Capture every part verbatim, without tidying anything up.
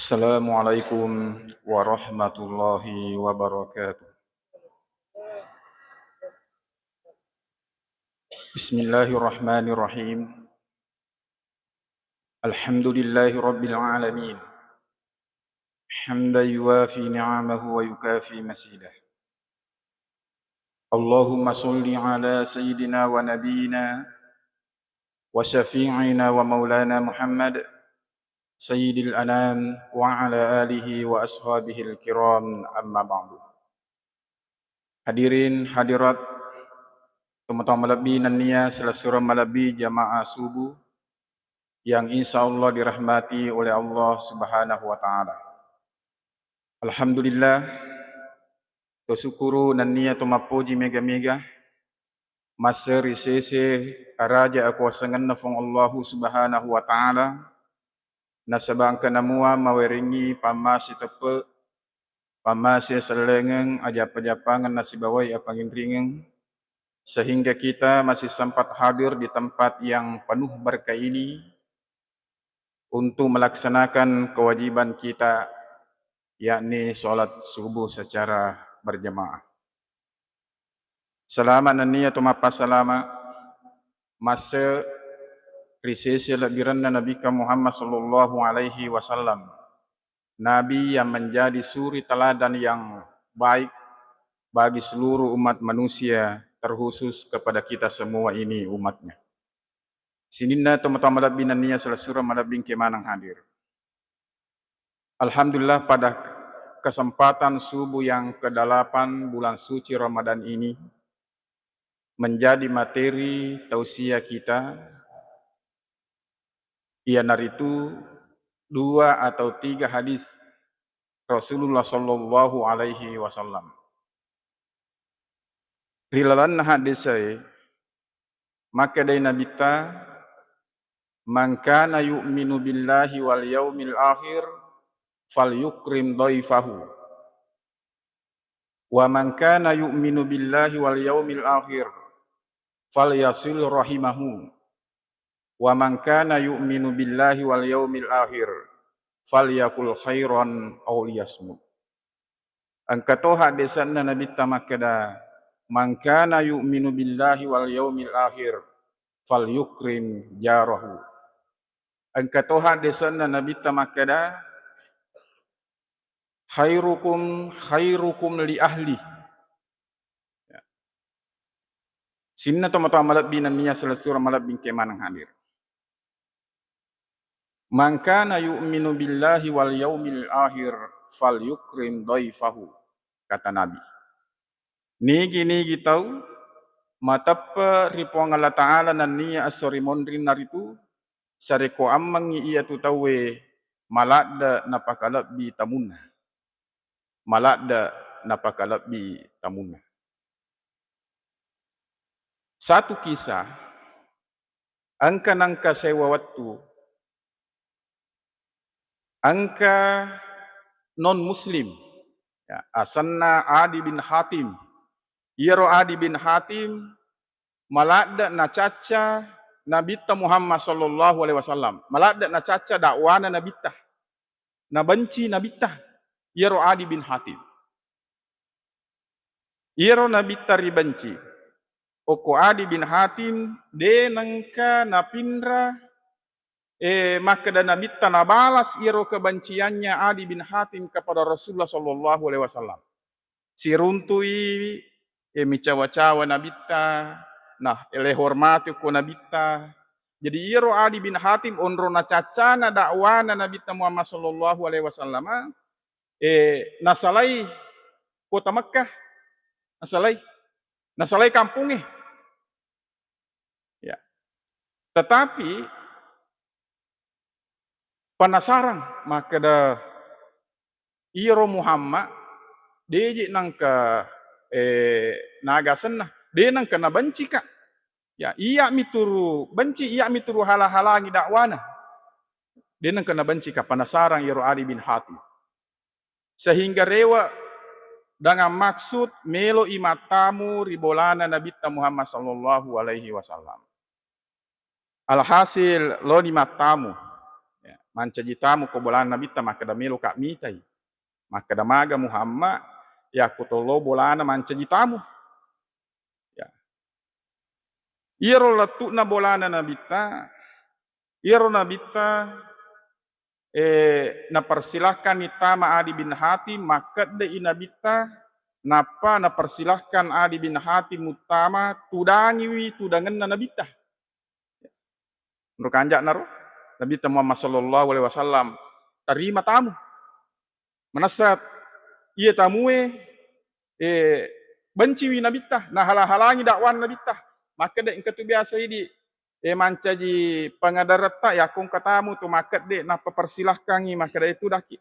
Assalamualaikum warahmatullahi wabarakatuh. Bismillahirrahmanirrahim. Alhamdulillahi rabbil alamin. Hamdan yuwafi ni'amahu wa yukafi mazidah. Allahumma salli ala sayyidina wa nabiyina wa syafi'ina wa maulana Muhammad, sayyidil anam, wa ala alihi wa ashabihil kiram, amma ba'du. Hadirin hadirat, tomatoa malebbi nennia silessureng malebbi jamaah subuh yang insya Allah dirahmati oleh Allah Subhanahu wa Ta'ala. Alhamdulillah, tosukkuru nennia tomappoji mega-mega, masse ri sese araja akuasangenna Fuang Allahu Subhanahu wa Ta'ala, nasaba engka namua mawerengngi pammase teppe, pammase sellengeng, ajappa-jappangeng nasibawai apanginringeng, sehingga kita masih sempat hadir di tempat yang penuh berkah ini untuk melaksanakan kewajiban kita, yakni sholat subuh secara berjamaah. Salama nennia to mappasalama masse ri sese lebbirenna Nabikka Muhammad sallallahu alaihi wasallam, Nabi yang menjadi suri teladan yang baik bagi seluruh umat manusia, terkhusus kepada kita semua ini umatnya. Sininna tomatoa malebbi nennia silessureng malebbi engka maneng hadir. Alhamdulillah, pada kesempatan subuh yang kedelapan bulan suci Ramadan ini, menjadi materi tausiah kita, iyanaritu dua atau tiga hadis Rasulullah sallallahu alaihi wasallam. Ri lalenna hadis e, makkedai Nabitta, "Man kana yu'minu billahi wal yaumil akhir falyukrim dhaifahu. Wa man kana yu'minu billahi wal yaumil akhir falyasil rahimahu. Wa man kana yu'minu billahi wal yaumil akhir falyakul khairan aw liyasmut." Engka to haddesanna Nabitta makkeda, "Man kana yu'minu billahi wal yaumil akhir falyukrim jarahu." Engka to haddesanna Nabitta makkeda, "Khairukum khairukum li ahli." Ya. Sininna tomatoa malebbi nennia silessureng malebbi engka maneng hadir. "Man kana yu'minu billahi wal yaumil akhir falyukrim dhaifahu," kata Nabi. Nigi-nigi tau mateppe ri Puang Allah Ta'ala nennia esso ri monrinna ritu, sarekko ammengngi iyatu tauwe, maladde napakalebbi tamunna. Maladde napakalebbi tamunna. Satu kisah, engka nengka sewwa wettu, engka non muslim, ya, asenna Adi bin Hatim. Iyaro Adi bin Hatim maladde nacacca Nabitta Muhammad sallallahu alaihi wasallam, maladde nacacca dakwana Nabitta, nabenci Nabitta, iyaro Adi bin Hatim. Iyaro Nabitta ribenci, okko Adi bin Hatim de nengka napinra, eh, makkeda Nabitta nabalas iyaro kebenciannya Adi bin Hatim kepada Rasulullah sallallahu alaihi wasallam. Siruntui, eh, micawa-cawa Nabitta, nah, le hormati ko Nabitta. Jadi iyaro Adi bin Hatim onro nacaccana dakwana Nabitta Muhammad sallallahu alaihi wasallam, eh, nasalai kota Mekkah, nasalai, nasalai kampungnge. Ya. Tetapi penasarang makkeda, "Iyaro Muhammad deje nengka, eh, naga asenna, de nengka nabenci ka. Ya, iya mituru benci, iya mituru hala-halangi dakwana." De nengka nabenci ka, penasarang iyaro Adi bin Hatim. Sehingga rewe dengan maksud meloi mattamu ri bolana Nabitta Muhammad sallallahu alaihi wasallam. Alhasil, loni mattamu. Ya, mancaji tamu ko bolana Nabitta, makkeda, "Meloka mitai." Makkeda, "Maga Muhammad, yakko tollo bolana mancaji tamu." Ya. Iyaro lettu'na bolana Nabitta, iyaro Nabitta, eh, napersilakkanni tama Adi bin Hatim, makkedde'i Nabitta, nappa napersilakkan Adi bin Hatim muttama, tudangiwi tudangenna Nabitta. Menurut kanja'naro, Nabitta Muhammad sallallahu alaihi wasallam tarima tamu. Manessa iya tamue, eh, benciwi Nabitta, nahala-halangi dakwana Nabitta. Makkeda, "Engka tu biasa idi, eh, mancaji pangadaretta, yakko engka tamu tu makkedde, nappa persilakkangi, makkeda, eh, tudaki."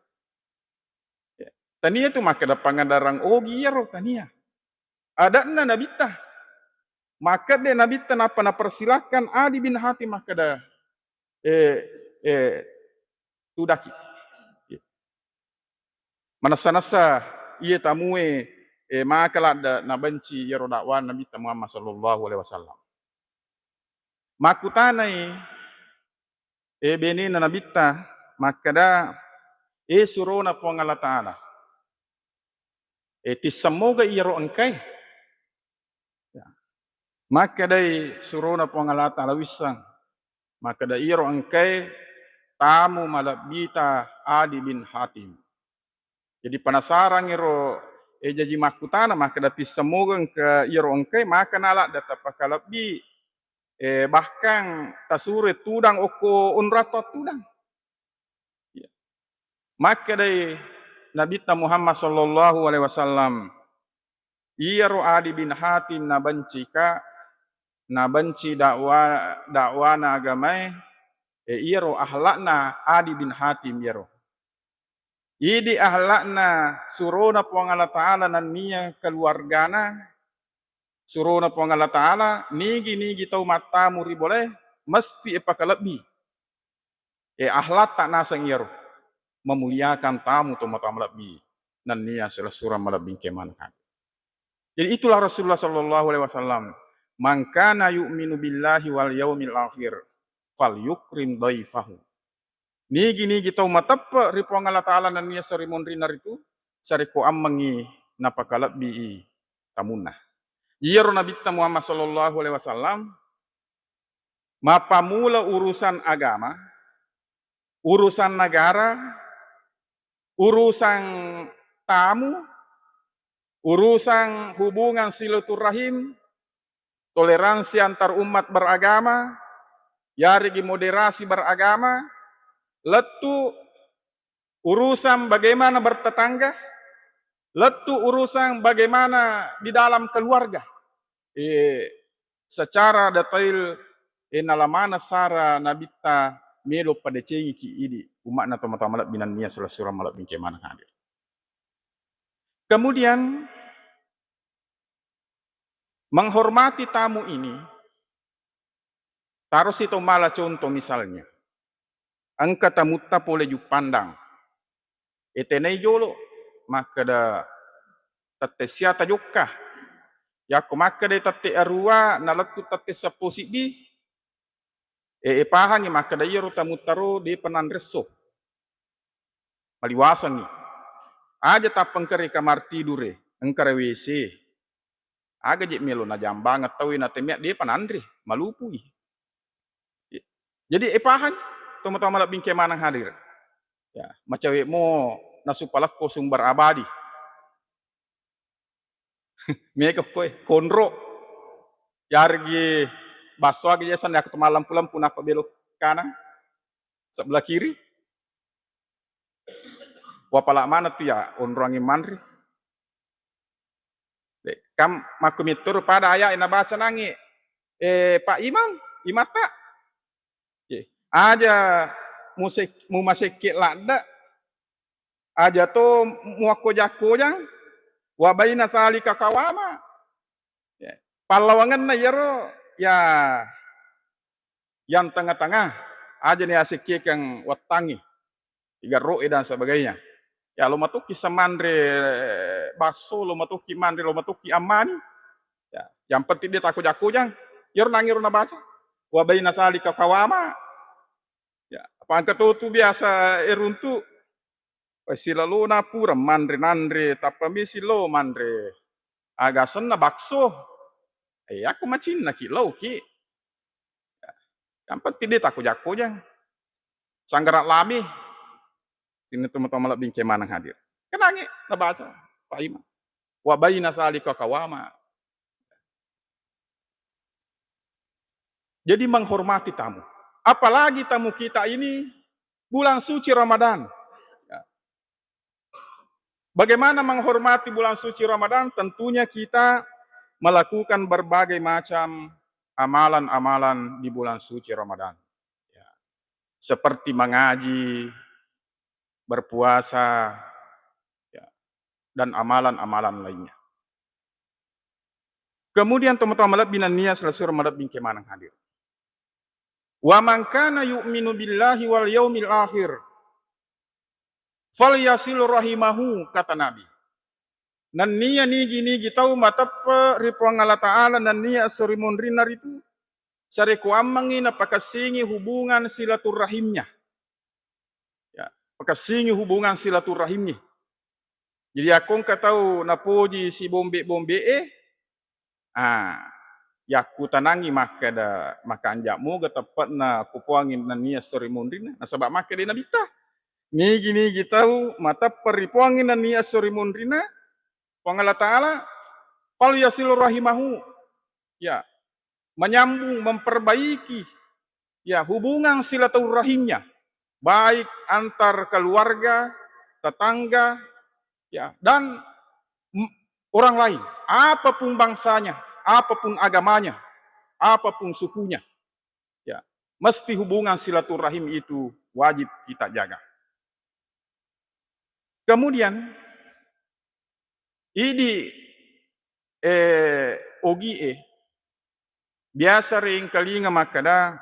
Ya. Tania tu makkeda pangadarang ogi iyaro, tania. Ada'na Nabitta. Makkedde Nabitta nappa napersilakkan Adi bin Hatim makkeda, eh, eh, tudaki. Manessa-nessa iye tamue, eh, maka ladde nabenci iyaro dakwah Nabitta Muhammad sallallahu alaihi wasallam. Makkutanai, eh, benena Nabitta makkeda, "Eh, surona Puang Allah Ta'ala, eh, tissemmoga iyaro engkae?" Ya. Makkedai surona Puang Allah Ta'ala, "Wisseng." Makkeda, "Iyaro engkae tamu malebbita Adi bin Hatim." Jadi penasarang ero, eh, jaji makkutana, makkeda, "Tissemmoga engka iyaro engkae?" Maka naladde tapakalebbi, eh, bahkan tasuro tudang okko onrong tudang. Ya. Makkedai Nabitta Muhammad sallallahu alaihi wasallam, "Iyaro Adi bin Hatim nabencika, nabenci dakwa-, dakwana agamae, eh, iyaro ahlakna Adi bin Hatim iyaro." Idi ahlakna surona Puang Allah Ta'ala nennia keluargana, surona Puang Allah Ta'ala, nigi-nigi tau mattamu ri bolae, mesti epakalebbi. Eh, ahlatta naseng iyaro, memuliakan tamu, tomatoa malebbi, nennia silessureng malebbi engka maneng hadir. Jadi itulah Rasulullah sallallahu alaihi wasallam, "Man kana yu'minu billahi wal yaumil akhir, falyukrim dhaifahu." Nigi-nigi tau mateppe ri Puang Allah Ta'ala nennia sarimunrinna ritu, sarekko ammengngi napakalebbii tamunna. Iyaro Nabitta Muhammad sallallahu alaihi wasallam, mappammula urusan agama, urusan negara, urusan tamu, urusan hubungan silaturahim, toleransi antar umat beragama, yareggi moderasi beragama, lettu urusan bagaimana bertetangga, lettu urusan bagaimana di dalam keluarga. Eh, secara detail, eh, nalamana sara Nabitta melo padecengiki idi umatna tomatoa malebbi nennia silessureng malebbi engka maneng hadir. Kemudian, menghormati tamu ini, tarosi to mala contoh misalnya. Engka tamutta pole Juppandang. Etenai jolo, makkeda tette sia tajokka. Yakko makkeda tette arua, nalettu tette seppo siddi, e, epahangi makkeda iyaro tamuttaro depa nanresso. Maliwasengngi. Aja tappengkeri kamar tidur e, engkara W C. Aga je melo najambangeng tauwe natemmeq depa nanre, malupui. Jadi epahang tomatoa malebbi engka maneng hadir. Ya, macaweq mo nasu palekko sumber abadi. Mega koe, konro. Yareggi basso aga yasenna, yakko to mallempu-lempu nappa belok kanang sebelah kiri. Wapala maneng tu ya onroangngi manre. De, kam makkumitturu pada ayat e nabaca nangnge, eh, Pak Imam, imatta. Ye, aja musek-, mumasekke ladde, aja to muakkoja-kojang, wa baina salika kawama. Ya, pallawangenna iyaro, ya, yang tengah-tengah, aja ni asekkekeng wettangngi, igarro'e dan sebagainya. Ya, lo matoki semanre basso, lo matoki manre, lo matoki ammani. Ya, yang penting dia takko jakko jang. Iyaro nangiro nabaca. Wa baina salika kawama. Ya, Pangka totu biasa e runtu, eh, silalona pura manre-nanre, tappa mi silo manre. Aga asenna bakso. Eh, aku macinnaki, lauki. Yang penting de' takko jakko jang. Sanggara lami. Sini teman-teman lebih maneng hadir. Kenangi, nabaca, Pak Imam. Wa baina dzalika qawama. Jadi menghormati tamu. Apalagi tamu kita ini bulan suci Ramadan. Ya. Bagaimana menghormati bulan suci Ramadan? Tentunya kita melakukan berbagai macam amalan-amalan di bulan suci Ramadan. Ya. Seperti mengaji, berpuasa, ya, dan amalan-amalan lainnya. Kemudian teman-teman lebih nennia selesai Ramadan bingke maneng hadir. Wa man kana yu'minu billahi wal yaumil akhir falyasil rahimahu, kata Nabi. Nennia nigi-nigi tau mateppe ri Puang Allah Ta'ala nennia esso ri munrinna ritu, sarekkuammengngi napakessingi hubungan silaturrahimnya. Ya, pakessingi hubungan silaturrahimnya. Jadi, akko engka tau napoji sibombe-bombe e, ah, yakkutanangngi makkeda, makanja moga teppe'na kupoangngi nennia esso ri munrinna, nasaba makkeda Nabitta, nigi-nigi tau mateppe ri Puangnge nennia esso ri munrinna, Puang Allah Ta'ala, "Fal yasil rahimahu." Ya, menyambung, memperbaiki, ya, hubungan silaturahimnya, baik antar keluarga, tetangga, ya, dan m-, orang lain, apapun bangsanya, apapun agamanya, apapun sukunya, ya, mesti hubungan silaturahim itu wajib kita jaga. Kemudian, idi, eh, ogi e, biasa riengkalinga makkeda,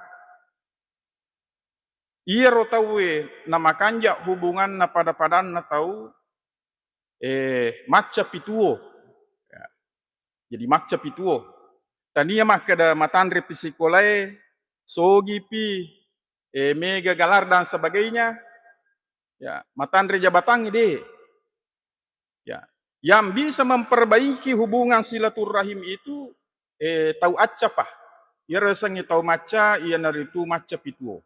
iyaro tauwe namakanja hubunganna pada-padanna tau, eh, maccapi tuo. Ya. Jadi maccapi tuo. Tania makkeda matanre pi sikolae, sogipi, eh, mega gelar dan sebagainya. Ya, matanre jabatan de. Ya, yang bisa memperbaiki hubungan silaturahim itu, eh, tau accapa. Iyaro yasengnge tau macca, iyanaritu maccapi tuo.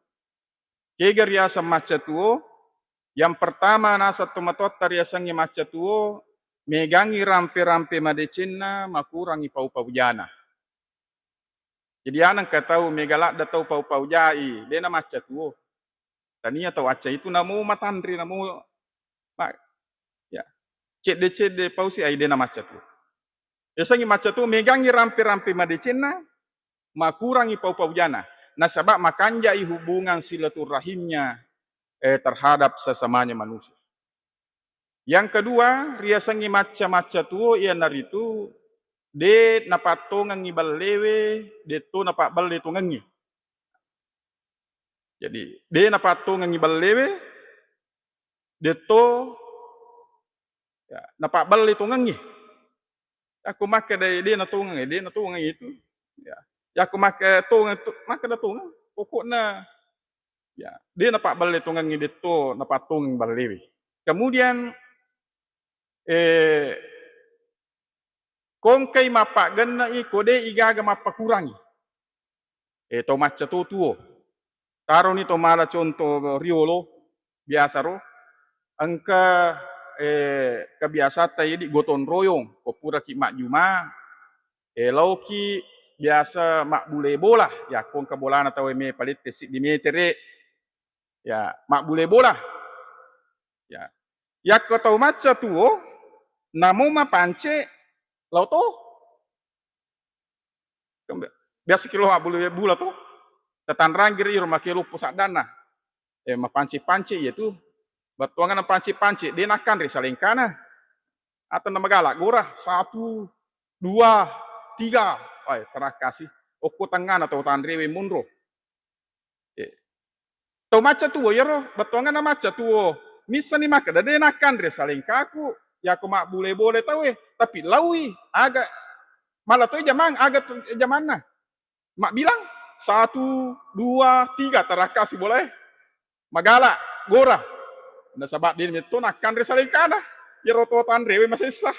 Kega riaseng macca tuo? Yang pertama, naseng tomatoatta riasengnge macca tuo, megangngi rampe-rampe madecenna, makurangngi pau-pau jana. Jadi, anengka tau mega ladda tau pau-pau jai, de namacca tuo. Tania tau acca itu namo matanre, namo ma-, ya, cedde-cedde pausi ai de namacca tuo. Yasengngi macca tuo, megangngi rampe-rampe madecenna, makurangngi pau-pau jana. Nasaba makanjai hubungan silaturahimnya, eh, terhadap sesamanya manusia. Yang kedua, riasengngi macca-macca tuo iyanaritu de napattongengngi ballewe, detto napabbelle tongengngi. Jadi, de napattongengngi ballewe, detto, ya, napabbelle tongengngi. Yakko makkeda de natongeng, de natongeng itu. Ya. Yakko makkeda tongeng, to-, makkeda tongeng. Pokokna, ya, de napabbelle tongengngi, detto napattongeng ballewe. Kemudian, eh, kongkai mappaggenne'i ko de igaga mappakurangi. Eh, to macca to tuo. Taroni to mala contoh riolo, biasa ro. Engka, eh, kebiasatta idi gotong royong, ko puraki majjuma, eh, laoki biasa mabbule bola, yakko engka bolana tau me palette siddi metere. Ya, mabbule bola. Ya. Yakko tau macca tuo, namo mapance, lao to. Kan bi-, biasa ki lo mabbule bola to. Tatanrangi ri iro make loppo saddanna. Eh, mapance-pance iya tu. Battuanna pance-pance, de nakkanre salengkana. Atau nama galak gora, satu, dua, tiga. Ai, terakkasi. Okko tengngana tau tanrewe monro. Eh. Tau macca tuo iyaro, bettuanganna macca tuo. Missani makkeda, de nakkanre salengkaku, yako mabbule-bole tauwe, tapi laui, aga, mala toi jamang, aga t-, jamanna. Mabbilang, satu, dua, tiga, terakkasi bolae. magala gora. Nasaba de metto nakkanre salengkana. Iyaro to tanre we masessa.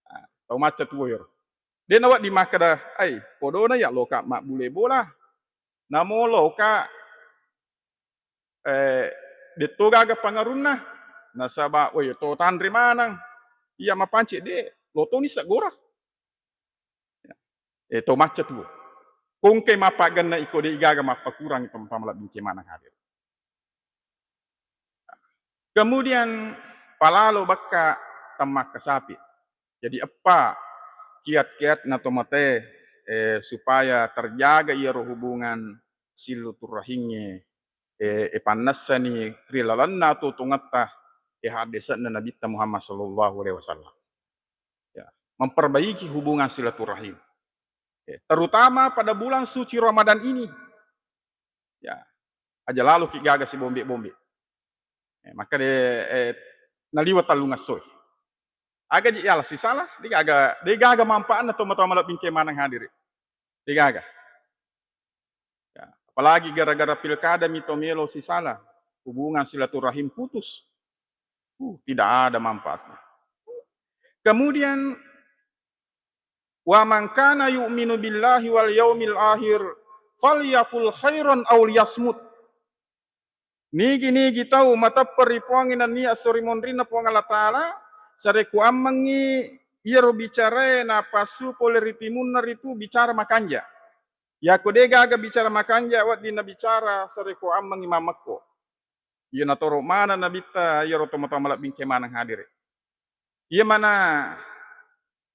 Ah, tau macca tuo iyaro. De nawedding makkeda, "Ai, podona iya loka mabbule bola. Namo loka, eh, detto gaga pangarunna. Nasaba, woi, to tanre maneng. Iya mapanci de, lo toni segora." Eh, to macca tuo. Kongke mappaggenna iko de gaga mappakurang, tomatoa malebbi engke maneng hadir. Kemudian palalo bakka temmakka sapi. Jadi eppa kiat-kiatna tomatoae, eh, supaya terjaga iyaro hubungan silaturahimnge, eh, eh, pannessani ri lalenna totongetta, eh, haddese'na Nabitta Muhammad sallallahu alaihi wasallam. Ya, memperbaiki hubungan silaturahim. Ya, terutama pada bulan suci Ramadan ini. Ya, aja laloki gaga sibombe-bombe. Eh, maka de, eh, naliwa tallungassoi. Aga ji yala sisala, de gaga, de gaga manfaatna tomatoa malebbi engke maneng hadiri. De gaga. Ya, apalagi gara-gara pilkada mi to melo sisala, hubungan silaturahim putus. Uh, tidak ada manfaatnya. Kemudian, "Wa man kana yu'minu billahi wal yaumil akhir falyakul khairan aw liyasmut." Nigi-nigi tau mateppe ri Puangnge nennia esso ri monrinna Puang Allah Taala, sarekkuammengngi iyaro bicarae napassu pole ri timunna ritu bicara makanja. Yako de gaga bicara makanja, wedding nabicara sarekkuammengngi mammekko. Iya natoro maneng Nabitta iyaro tomatoa malebbi engke maneng hadiri. Iya mana,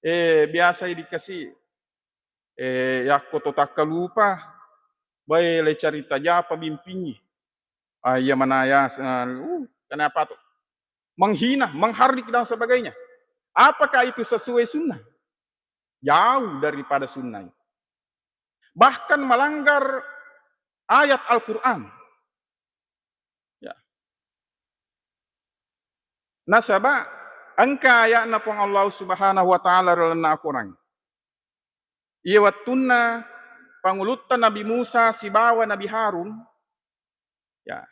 eh, biasa dikasi, eh, yakko to takkalupa, bae le carita japa bimpingngi. Ah, iya mana ya, uh, kenapa tuh? Menghina, menghardik dan sebagainya. Apakah itu sesuai sunnah? Jauh daripada sunnah itu. Bahkan melanggar ayat Al-Quran. Ya. Nasaba engka ayatna Puang Allah Subhanahu wa Ta'ala ri lalenna Al-Quran. Iya wettunna pangulutta Nabi Musa sibawa Nabi Harun, ya.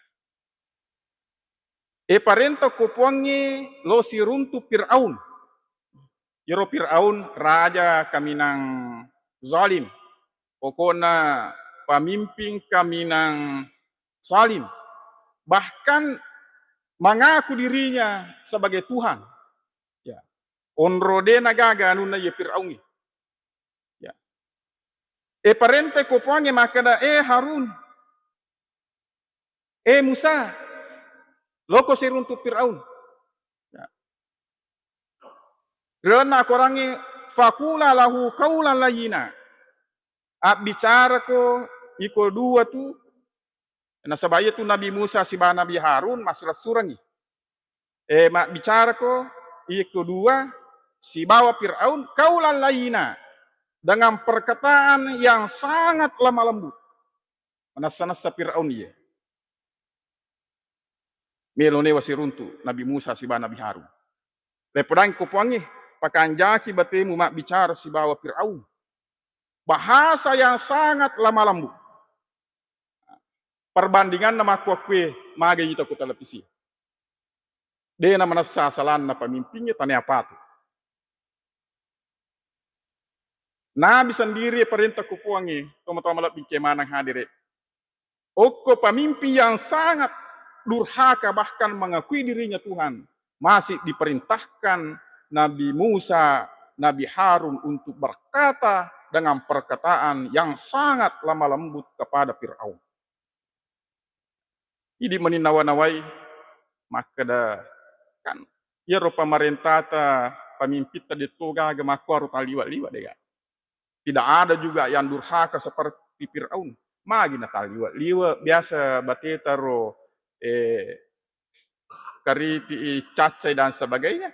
E parenta ko Puangnge lo siruntu Fir'aun. Iyaro Fir'aun raja kaminang zalim. Pokokna pamimpin kaminang zalim. Bahkan mengaku dirinya sebagai Tuhan. Ya. Onro de nagaga anunna iya Fir'aun. Ya. E parenta ko Puangnge makkeda, "Eh Harun, eh Musa, loko siruntu Fir'aun." Ya. Ri lalenna akorangnge, "Faqula lahu qaulan layyina." Abbicarako iko dua tu, nasaba iya tu Nabi Musa sibawa Nabi Harun massureng-surengngi. Eh, mabbicarako iko dua sibawa Fir'aun qaulan layyina, dengan perkataan yang sangat lemah lembut. Manessa-nessa Fir'aun iya. Melo newa siruntu Nabi Musa sibawa Nabi Harun. Lepodangi ko Puangnge, pakanjaki batemu mabbicara sibawa Fir'aun. Bahasa yang sangat lemah lembut. Perbandinganna makkuakkue, magai ita ko televisi. De namanessa asalanna pamimpingnge, tania patu. Nabi sendiri parenta ko Puangnge, tomatoa malebbi engke maneng hadiri. Okko pamimpin yang sangat durhaka, bahkan mengakui dirinya Tuhan, masih diperintahkan Nabi Musa, Nabi Harun untuk berkata dengan perkataan yang sangat lemah lembut kepada Firaun. Idi meni nawa-nawai makkeda, kan iyaro pamarentata, pamimpitta detto gaga makkuaro talliwe-liwe, dega. Tidak ada juga yang durhaka seperti Firaun. Magi natalliwe-liwe, biasa bateta ro, eh, kariti, caccai dan sebagainya.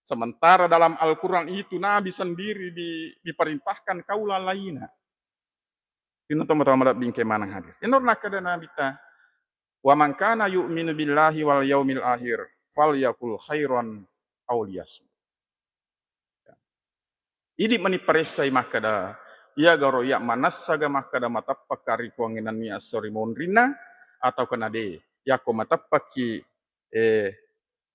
Sementara dalam Al-Quran itu Nabi sendiri di, diperintahkan qaulan layyina. Ino tomatoa malebbi engke maneng hadir. Ino nakkeda Nabitta, "Wa man kana yu'minu billahi wal yaumil akhir, falyakul khairan aw liyasmut." Idi meni paressai makkeda, iyagaro iya manessaga makkeda mateppa ka ri Puang nennia esso ri monrinna, atau kena de. yakko mateppekki, eh,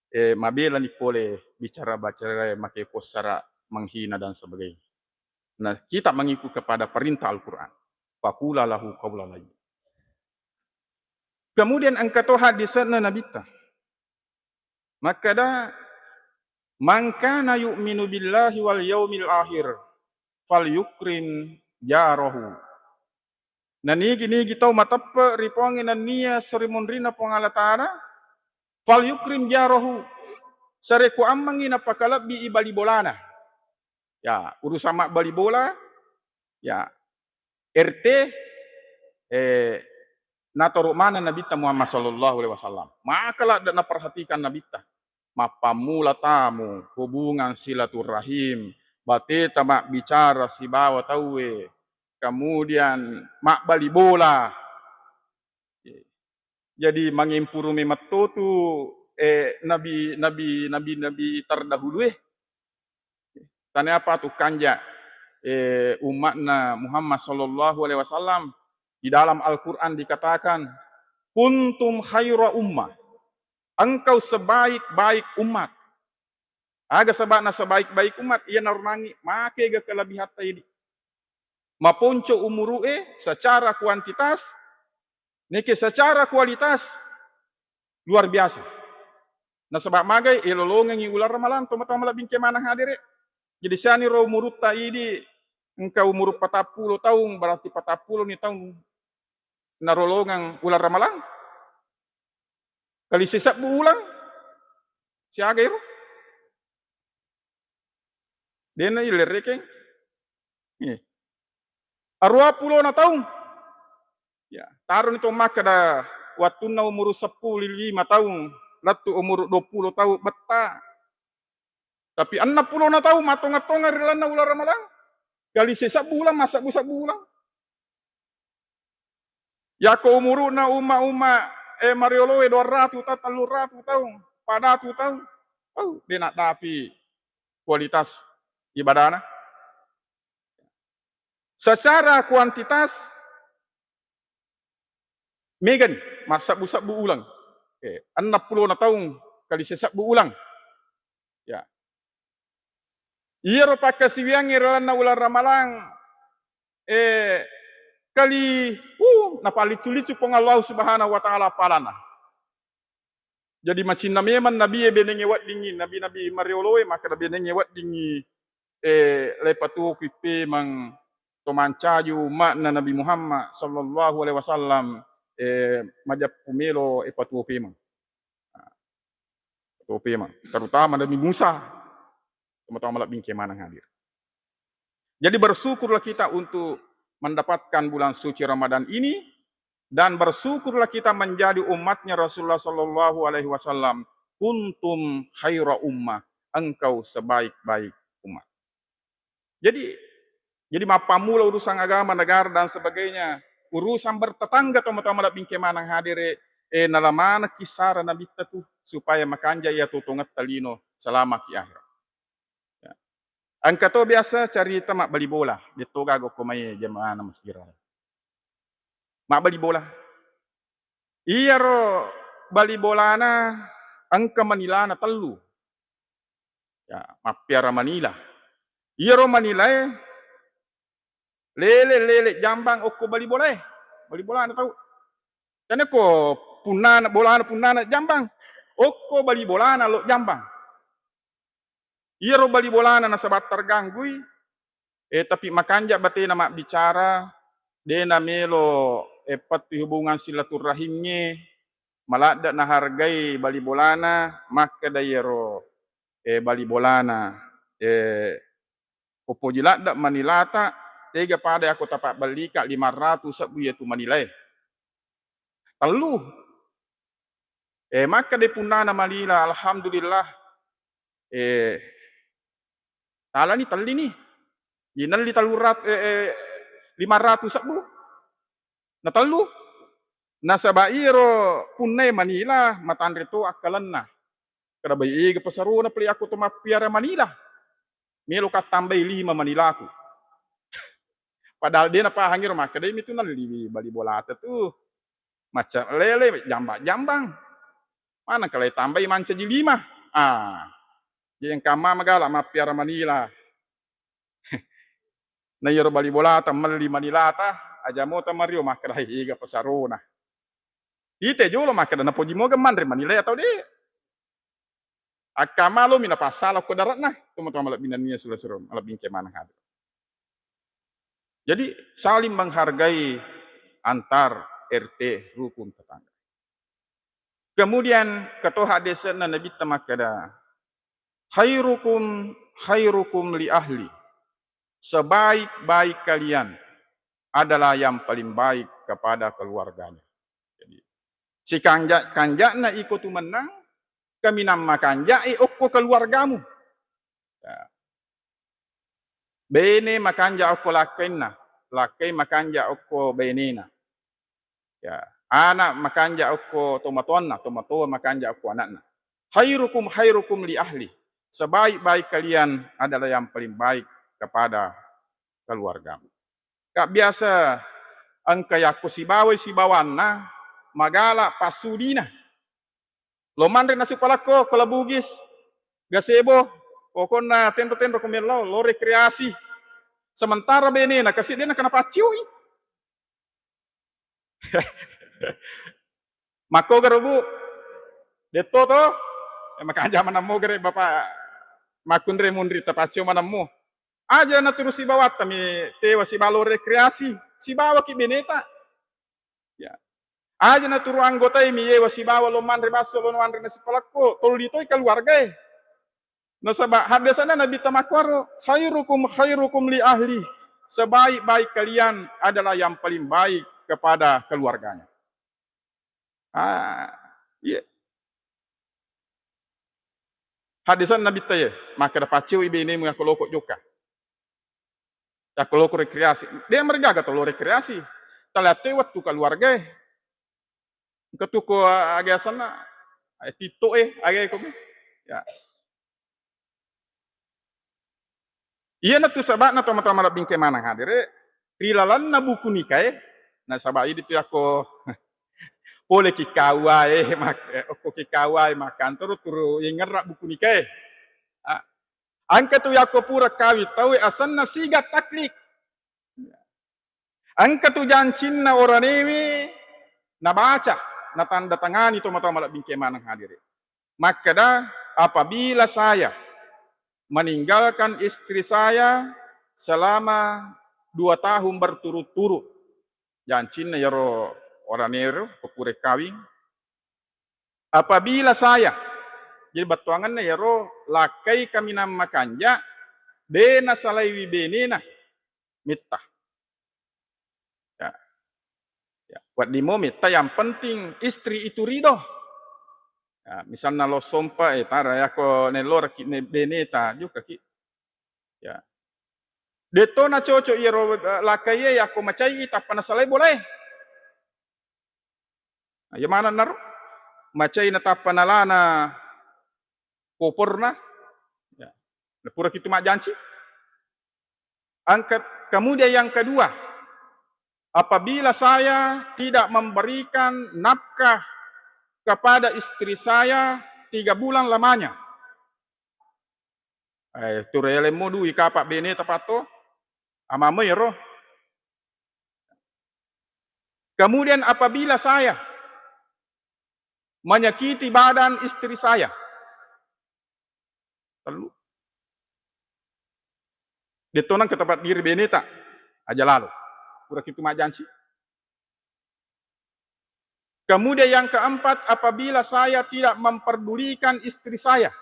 eh, mabelani pole bicara-bicara make kossara menghina dan sebagainya. Nah, kita mengikut kepada perintah Al-Quran. Faqula lahu qawlan layyin. Kemudian engka to hadisna Nabitta. Makkeda, "Man kana yu'minu billahi wal yaumil akhir, falyukrim jarahu." Nanigi-nigi tau mateppe ri Puangnge nennia sarimunrinna Puang Allah Ta'ala, "Falyukrim jarahu." Sarekkuammengngi napakalebbi i bali bolana. Ya, urusan mabbali bola, ya, R T, eh, natoro maneng Nabitta Muhammad sallallahu alaihi wasallam. Maka ladde naperhatikan Nabitta. Mappammula tamu, hubungan silaturrahim, bateta mabbicara sibawa tauwe, kemudian mabbali bola. Jadi mangempuru memetto tu, eh, nabi, nabi, nabi, nabi terdahulu, eh. Tania apa tu kanja, eh, umatna Muhammad sallallahu alaihi wasallam. Di dalam Al-Quran dikatakan, "Kuntum khaira ummah." Engkau sebaik-baik umat. Aga sabana sebaik-baik umat? Iya narunangi, make ga kelebihatta idi. Maponco umuru'e secara kuantitas, neke secara kualitas luar biasa. Nasaba magai, elolongengi ulang ramalang to matoa malebbi engke maneng hadere. Jadi siani ro umurutta idi engka umuru patappulo taung, berarti patappulo ni taung narolongeng ulang ramalang. Kali sisebbu ulang siaga iro. Dena ilerekeng. Eh. Arua pulona taung. Ya, taroni to makkeda wattunna umuru seppulo lima taung, lettu umuru dua puluh taung betta. Tapi enneng pulona taung matongeng-tongeng ri lalenna ulang ramalang. Kali sisebbu ulang, massebbu-sebbu ulang. Yakko umuru'na umma-umma, eh, marioloe dua ratu taung, tellu ratu taung, pada ratu taung, oh, de naddapi kualitas ibadana. Secara kuantitas, megani massebbu-sebbu ulang. Eh, enneng pulona taung kali sisebbu ulang. Ya. Iyaro pakkasiwiangnge ri lalenna ulang ramalang, eh, kali, uh, napallicu-licu Puang Allah Subhanahu wa Ta'ala apalana. Jadi macinna memang nabie benengnge weddingngi, nabi-nabi marioloe makkeda benengnge weddingngi, eh, leipatuoki pemeng to mancaji umma'na Nabi Muhammad sallallahu alaihi wasallam, eh, majeppu melo epatuo pemeng. Nah, patuo pemeng. Terutama Nabi Musa. Teman-teman malebbi engke maneng hadir. Jadi bersyukurlah kita untuk mendapatkan bulan suci Ramadan ini, dan bersyukurlah kita menjadi umatnya Rasulullah sallallahu alaihi wasallam. Kuntum khaira ummah, engkau sebaik-baik umat. Jadi, jadi mappammula urusan agama, negara dan sebagainya, urusan bertetangga, teman-teman malebbi engke maneng hadere, eh, nala manekki sara Nabitta tu supaya makanja iya totongetta lino selama ki akhirat. Ya. Engka to biasa carita mabbali bola, de to gaga okko mai jamaah na masjid. Mabbali bola. Iyaro bali bolana engka manilana tellu. Ya, mappiara manila. Iyaro manilae lele-lele jambang okko bali bolae. Bali bolana tau. Tane ko punnana, bolana punnana jambang. Okko bali bolana lo jambang. Iyaro bali bolana nasaba terganggui, eh, tapi makanja batena mabbicara, de namelo, eh, pettui hubungan silaturrahimnge, maladde nahargai bali bolana, makkeda iyaro, eh, bali bolana, eh, ko poji ladde manilata, tega pada yakko tapabbellika lima ratu sebbu iyatu manilae. Tellu. Eh, makkeda punnana manila, alhamdulillah. Eh, talani tellini. Inelli tellu rat-, eh, eh, lima ratu sebbu. Na tellu. Nasaba iyaro punnai manila matanre to akkalenna. Kada bai ega pasarona pale yakko to mappiara manila. Melo ka tambai lima manilaku. Padahal de napahang iro makkedai mitu nalliwi bali bolata tu. macca lele, jamba-jambang. Maneng kale tambai mancaji lima. Ah. Jadi engka ma magala mappiara manila. Na iyaro bali bolata melli manilata, aja mota mario makkeda, "He, ega pasarona." Ite jolo makkeda, "Napoji moga manre manila atau de'?" Akkamalomi napassala ko daratna, tomatoa malebbi nennia sila siro, malebbi engke maneng hadir. Jadi saling menghargai antar R T rukun tetangga. Kemudian keto haddese'na Nabitta makkeda, "Khairukum khairukum li ahli." Sebaik-baik kalian adalah yang paling baik kepada keluarganya. Jadi, sikanja-kanja'na iko tu mennang, kaminang makanja'i okko keluargamu. Ya. Bene makanja okko lakkainna, lakkai makanja okko benena. Ya, anak makanja okko tomatoanna, tomatoa makanja okko anakna. "Khairukum khairukum li ahli." Sebaik-baik kalian adalah yang paling baik kepada keluargamu. Kak biasa engka yakko sibawai sibawanna magala passudina. Lo manre nasi palakko, ko La Bugis, Gasebo, pokokna tenro-tenro ko mellau, lo rekreasi. Sementara benena kasi de' nakana pacciui. Makko garo, Bu? Detto to? Eh, makanja manammo gare Bapak makkunre munri tapaccio manammo. Aja naturu sibawatta mi tewa sibawa lo rekreasi, sibawaki beneta. Ya. Aja naturu anggotai mi yewa sibawa lo manre basso, lo manre nasi palakko, tolli toi keluargae. Nasaba haddesanna Nabitta makkuaro, "Khairukum khairukum li ahli." Sebaik-baik kalian adalah yang paling baik kepada keluarganya. Ah, iya. Haddesanna Nabitta ye, makkeda, "Pacciwi benemu yakko loko jokka." Yakko loko rekreasi. De' marigaga to lo rekreasi. Taleattoi wettu keluargae. Engka tu ko, ah, aga asenna, eh, TikTok e, aga ko. Ya. Iyanatu saba'na tomatoa malebbi engke maneng hadere, ri lalenna buku nikae, nasaba idi tu yakko pole ki kawae, mak-, eh, okko ki kawae makkantoro turu yengerra buku nikae. Ah, engka tu yakko pura kawing tauwe asenna siga taklid. Engka tu jancinna oranewe nabaca, natanda tangani tomatoa malebbi engke maneng hadere. Makkeda, "Apabila saya meninggalkan istri saya selama dua tahun berturut-turut," jancinna yaro oranero ko pura kawing, "apabila saya," jadi bettuangenna yaro lakkai kaminang makanja, de' nasalaiwi benena, metta. Ya. Ya. Wedding mo metta, yang penting istri itu ridho. Ya, misalna lo sompa, eh, tara yakko nelloraki ne beneta, jokka ki. Ya. De' to nacocok iyaro, eh, lakkaie yakko macai tappa nasalai bolae. Iya maneng naro macai natappa nalana koporna, ya. Napura kitu majjanci. Angka-, kemudian yang kedua, apabila saya tidak memberikan nafkah kepada istri saya tiga bulan lamanya, eh, tu realemmu dui kapa beneta patto, amammu ero. Kemudian apabila saya menyakiti badan istri saya, tellu. De' to nengka tempat diri beneta, aja lalo. Pura kitu majjanci. Kemudian yang keempat, apabila saya tidak memperdulikan istri saya,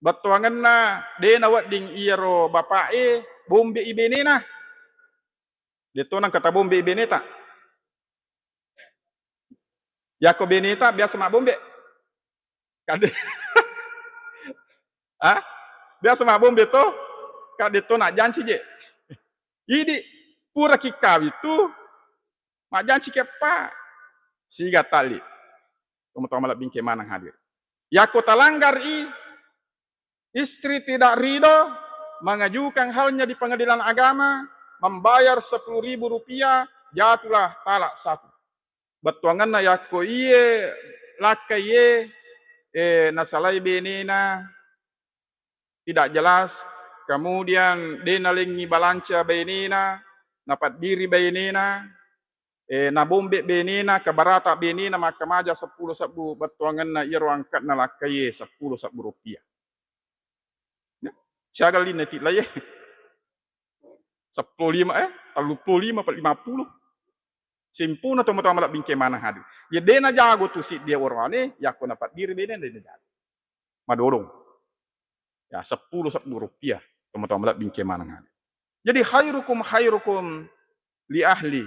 bettuangenna de' nawedding iyaro bapa'e bombe'i benena. De' to nengka tabombe'i beneta. Yakko beneta biasa mabbombe. Kade. Ah? Biasa mabbombe to? Kade to najjanci je. Idi pura kikawing tu majjanci keppa. Siga tali. Tomatoa malebbi engke maneng hadir. Yakko talanggar i, istri tidak ridho, mengajukan halnya di pengadilan agama, membayar sepuluh ribu rupiah, jatuhlah talak satu. Bettuangenna yakko iye lakkai e, eh, nasalai benena, tidak jelas, kemudian de nalengngi balanca benena, napaddiri benena, eh, nabombe benena, kabarata benena, makkamaja seppulo sebbu bettuangenna iyaro angkatna lakkai e, seppulo sebbu rupiah. Ya, siaga linna ti laie. Seppulo lima, eh, telluppulo lima, lima puluh. Simpuna tomatoa malebbi engke maneng hadir. Ya, de najago tu siddi oroane, yakko napaddiri bene de najago. Madodong. Ya, seppulo sebbu rupiah tomatoa malebbi engke maneng hadir. Jadi, khairukum khairukum li ahli.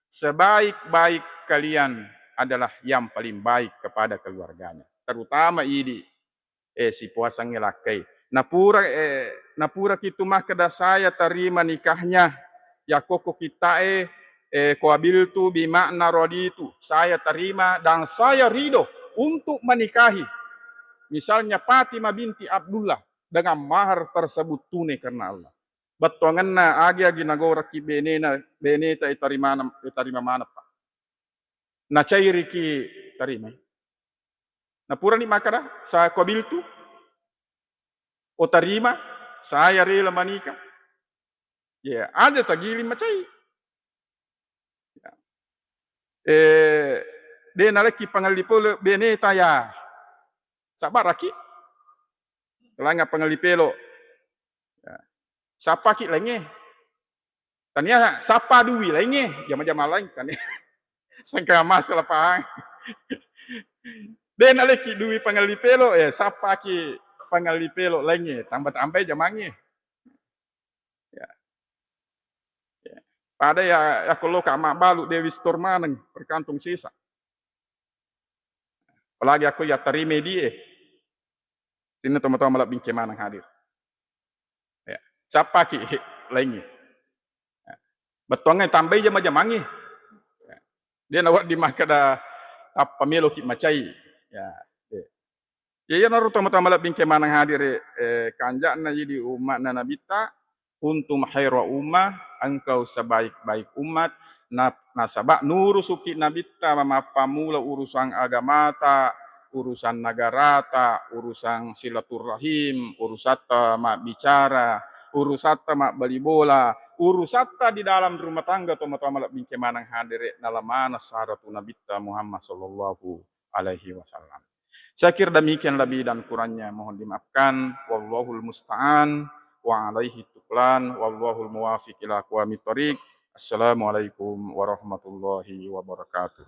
Sebaik-baik kalian adalah yang paling baik kepada keluarganya. Terutama idi eh, sipuasangnge lakkai. Napura, eh, napuraki tu makkeda, "Saya terima nikahnya." Yakkokko kitta'e, eh, qabiltu bi makna raditu, saya terima dan saya ridho untuk menikahi. Misalnya Fatimah binti Abdullah dengan mahar tersebut tunai karena Allah. Bettuangenna agi-agi nagoraki benena, beneta itarima, itarima maneng, Pak. Nacairiki tarimai. Napurani makkeda, "Saya qabiltu, o tarima, saya rela menikah." Ya, aja tagiling macai. Ya. Eh, de nalekki pangelli pole beneta ya. Sabaraki. Langa pangelli pelo. Ya. Sappaki laingnge. Tania sappa dui laingnge, jama-jama laing tania. Sengka masalah pahang. De nalekki dui pangelli pelo, eh, sappaki pangelli pelo laingnge, tambah-tambai jamangnge. Ya. Ya. Pada ya, ya kalau ka mabbalu Dewi Store maneng, perkantung sesa. Apalagi aku ya tarima die. Sininna tomatoa malebbi engke maneng hadir. Ya. Sappaki laingnge. Ya. Bettuangnge tambai jama-jamangnge. Ya. De nawedding makkeda tappa meloki macai. Ya. Ya. Ya, iyanaro tomatoa malebbi engke maneng hadir, eh, kanja'na idi umma'na Nabitta, "Kuntum khaira ummah, engkau sebaik-baik umat." Na-, nasaba nurusuki Nabitta mappammula urusan agamata, urusan nagarata, urusan silaturrahim, urusatta mabbicara, urusatta mabbali bola, urusatta di dalam rumah tangga tomatoa malebbi engke maneng hadere, nalamana saratu Nabitta Muhammad sallallahu alaihi wasallam. Saya kira demikian, lebih dan kurangnya mohon dimaafkan. Wallahul musta'an wa alaihi tuklan. Wallahul muwafiq ila aqwamit thariq. Assalamualaikum warahmatullahi wabarakatuh.